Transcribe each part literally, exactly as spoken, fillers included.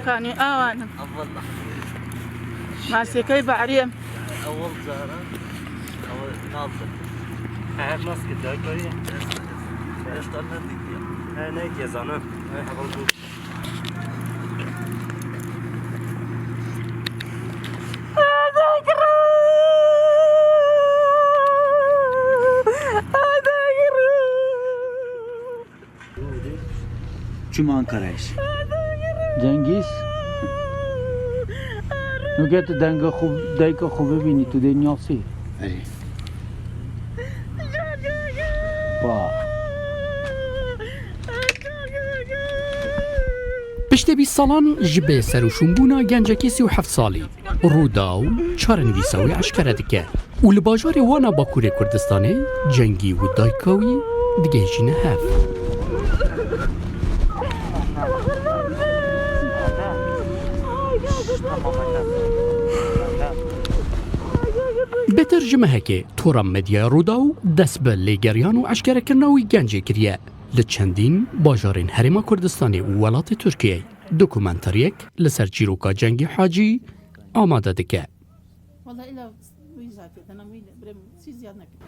Kanî awan im. Masêkey Behrî ye. Ewil cara. Ewil nabze. Her nas ki dayka ye. Êsta nedîtiye. He, ne diye zanim. He, heval bu. Çûm Ankarayê. Cengîz. Nuke tu denga xwe, dayika xwe bibînî, tu dê nasî. Erê. Wa. Piştê bîst salan ji bê serûşûnbûna gencekî sî û heft salî, Rûdaw çarenivîsa wî eşkere dike û li bajarê Wana Bakurê Kurdistanê Cengî û dayika wî digihîjîne hev. Bêtir ji mehekê Tora Medyaya Rûdaw dest bi lêgeriyan û eşkerekirina wî gencê kiriye. Li çendîn bajarên Herêma Kurdistanê û welatê Tirkiyeyê dokumenteriyek li ser çîroka Cengî Hacî amade dike. Wala ila wî zafê dana wî birem sî ziyad nekir.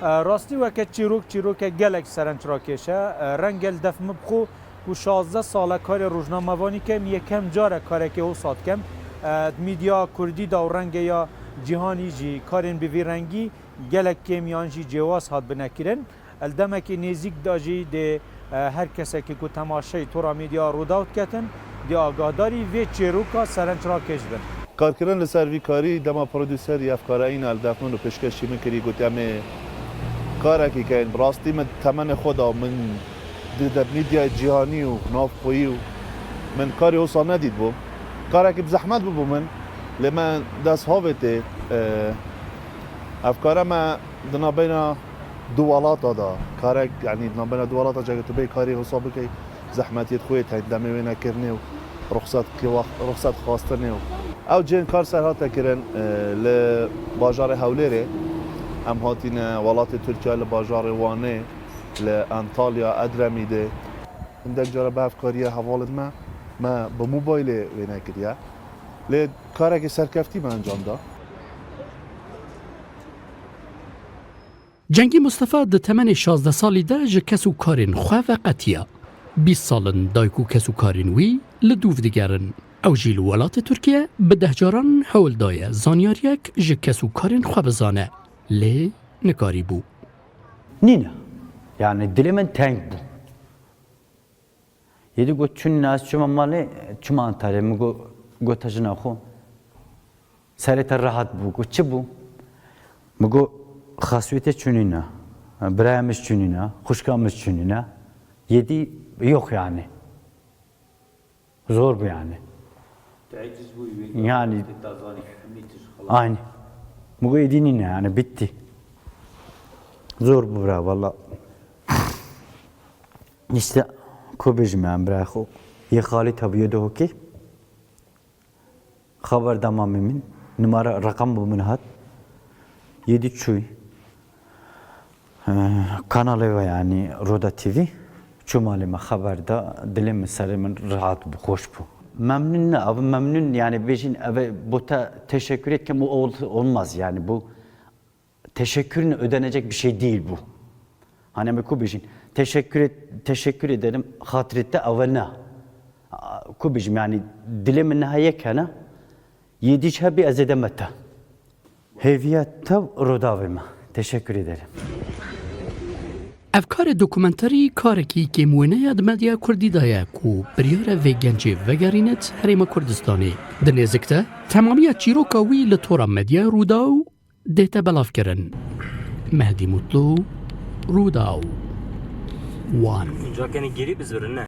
E, rastî weke çîrok, çîroke gelek serenc rakêş e. E, renge li def min bixwe ku şazdeh sal e karê rojnamevanî kem, yekem car e karekê wisa dikem. E, di mîdya kurdî de û renge ya cîhanî jî karên bi vî rengî gelek kêm yan jî cêwaz hatibine kirin. Li demekî nêzîk de jî dê, e, her kesekî ku temaşeyî Tora Media Rûdaw diketin, dê agahdarî vê çêroka serenc rakêş bin. Karkirin li ser vî karî dema prodûserî ev kara îna li def min û pêşkêşî min kirî, got, "Em ê karekî keyin." Bi rastî min temenê xwe da, min di, di medyayê cîhanî û navxweyî û min karê wisa nedîtibû. Karekî bi zehmet bûbû min, lê me dest havê tê, e, ev kare me di navbeyna du welata de, karek, yanî di navbeyna du welata, cege tu bê karê wisa bikey, zehmetiyê xwe yê tey demê wê nekirinê û ruxsat ki wext, ruxsat xwastinê û ew cihên kar ser hate kirin, e, li bajarê Hewlêrê. Em hatîne welatê Tirkiye, li bajarê Wanê, li Antalya, Edremîdê. Hindek cara bi hevkariya hevalên me, me bi mobaylê wê nekiriye. Lê karekî serkeftî me encam da. Cengî Mustafa di temenê şazdeh salî de ji kes û karên xwe veqetiya. Bîst sal in dayik û kes û karên wî li dûv digerin. Ew jî li welatê Tirkiye bi deh caran hewl daye zanyariyek ji kes û karên xwe bizane, lê nikarîbû. Nîne. Yani dilê min teng bû. Yedî got, çûn nas çima malê, çima Antalya? Min got, gota jina xwe. Serê te rahat bû. Got, çi bû? Min got, xasûyê te çûnîna. Biraya min jî çûnîna. Xwişka min jî çûnîna. Yedî yok yani. Zor bû yani. Te eciz bû, wê Yani. Te zanî, hemî tişt xelas. Aynı. Min got, êdî nîne yani, bitti. Zor bû bira, valla. İşte, ku bêjim yani, bira xwe. Yê xalî tabi yê dohokê. Xeber da mamê min. Numara, rakam bû min hat. Yedî çûy. Ee, kanalê ve yani Roda T V. Çû malê me xeber da, dilê min serê min rahat bû, xweş bû. Memnun ne, abi memnun yani bêjin eve bota teşekkür etkem o ol-, olmaz yani bu teşekkürle ödenecek bir şey değil bu. Hani em ku bêjin teşekkür et, teşekkür ederim, hatırette eve ne. A, ku bêjim yani dilê min niha yek hene, yê dî çi hebî ez ê demete. Hêviya te û Rodavê me. Teşekkür ederim. Ev karê dokumenterî karekî kêmwêne ya di medya kurdî de ye ku biryar e vê gencê vegerînit Herêma Kurdistanê. Di nêzik de temamiya çîroka wî li tora medya Rûdaw dête belavkirin. Mehdî Mutlu, Rûdaw, Wan. Fincakenê gerî bizûrin ne.